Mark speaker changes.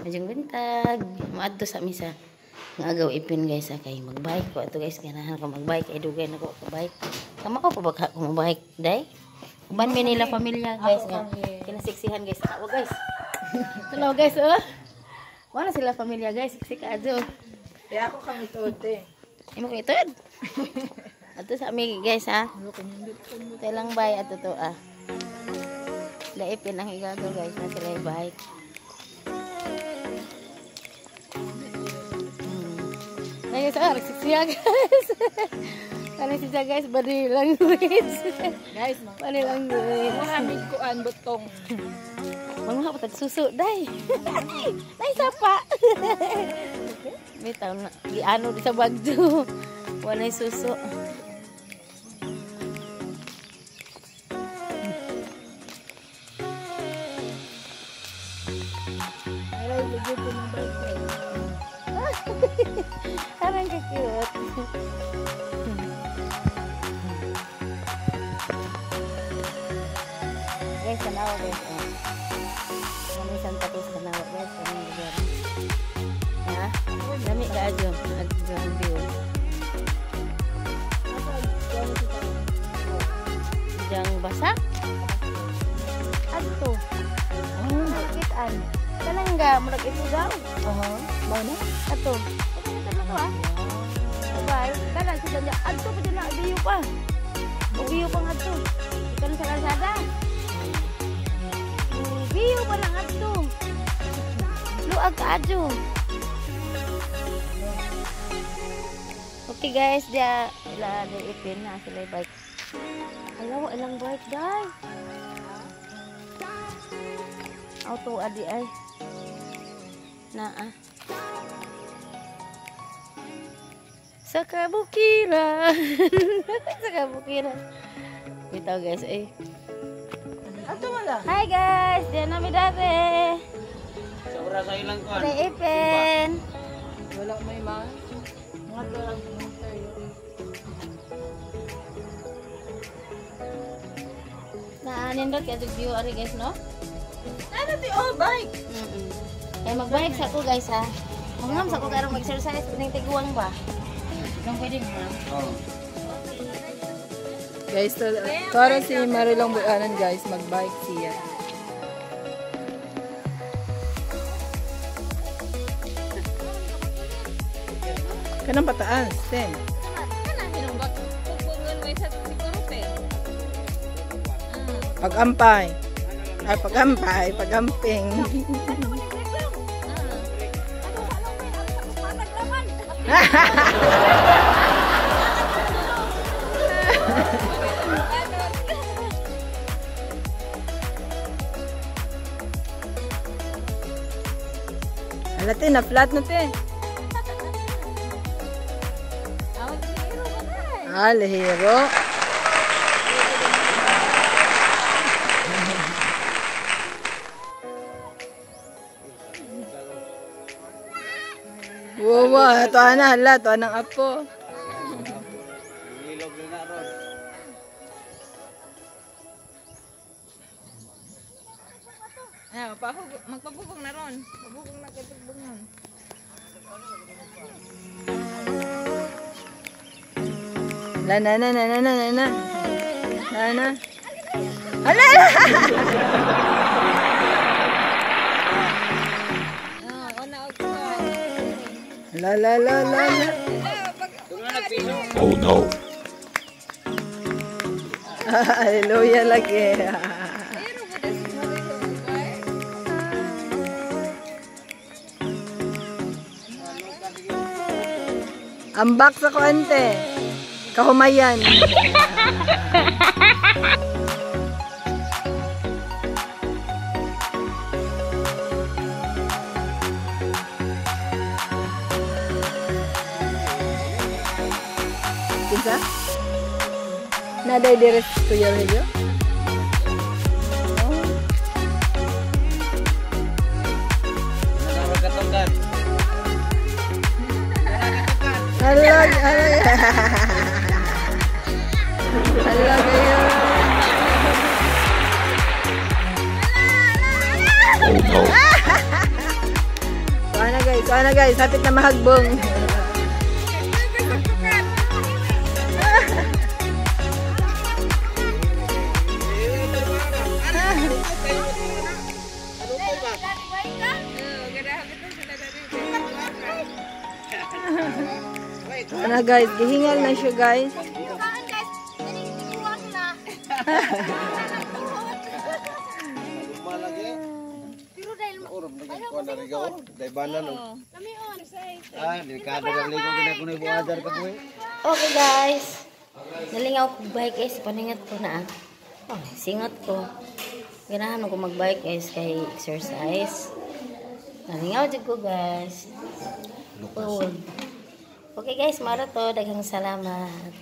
Speaker 1: Maayong buntag. Maadto sa misa. Nga agaw ipin guys kay magbike ko ato guys, ganahan ko magbike ay dugay na ko bike. Kama ko pa ba ka ko magbike day? Uban mi nila pamilya guys nga kinasiksihan guys. Awa guys. Hello guys oh. Wala sila pamilya guys, siksi ka adto.
Speaker 2: Kaya ako kami tuod eh.
Speaker 1: Imo ko itod. Ato sa ami guys ha. Telang bay ato to ah. Laipin ang igagaw guys na sila bike. Guys, siya guys. Ano siya guys, body language.
Speaker 2: Guys,
Speaker 1: body language.
Speaker 2: Maraming kuan butong.
Speaker 1: Mga patag suso day. Day sapa. Bitaw na giano di sa bagyo. Walay suso.
Speaker 2: Aray, lugod ko ng bike.
Speaker 1: Parang ka-cute. Guys, tanawa guys. Oh. Kami Santa Cruz tanawa guys. Kami lugar. Ha? Dami ka adyo. Adyo ang view. Diyang basak? Adto. Kitaan. Kalangga, murag Ifugao.
Speaker 2: Mao na?
Speaker 1: Ato. Bye. Kana sila niya adto pa na biyo pa. Biyo pa ngadto. Ikan sa kalsada. Biyo pa lang adto. Luag ka adyo. Okay guys, dia ila ipin na sila bike. Alaw ilang bike dai. Auto adi ay. Naa. Sa kabukiran. Sa kabukiran. Bitaw guys eh.
Speaker 2: Ato wala.
Speaker 1: Hi guys, diyan nami dati.
Speaker 3: Sobra sa ilang kuan.
Speaker 1: Ipin.
Speaker 2: Wala may mga mga dorang tayo.
Speaker 1: Naanindot kay view ari guys no?
Speaker 2: Ano ti oh bike.
Speaker 1: Eh magbike sa ko guys ha. Mangam sa ko karong mag-exercise pining tiguang ba. Pwede mo.
Speaker 3: Oh.
Speaker 2: Guys, para si Marilong Buanan guys, magbike siya. Kanang pataas, ten. Pag-ampay. Ay, pag-ampay, pag-amping. Ala te, na-flat na te. Ah, lihiro. Wow, wow, ito na, hala, ito ng apo.
Speaker 3: Ilog na ron.
Speaker 2: Ah, magpabugong na ron. Pabugong na kay pagbungon. La na na na na na na. Na na. Hala. La la la la la.
Speaker 4: Oh no.
Speaker 2: Hallelujah lagi. Ambak sa kuante. Kahumayan. Kinsa? Naday dire Kuya Relio? Oh. Hala, hala. Hala kayo.
Speaker 4: Oh no.
Speaker 2: Na guys, hapit na mahagbong. Ano guys, gihingal na siya, guys.
Speaker 4: Ah, delikado ng ligo gina kuno buadar ka buhi.
Speaker 1: Okay guys. Nalingaw ko bike, guys. Paningat ko na ah. Oh, singat ko. Ganahan ko magbike, guys, kay exercise. Nalingaw jud ko, guys. Oh. Okay guys, mara to. Daghang salamat.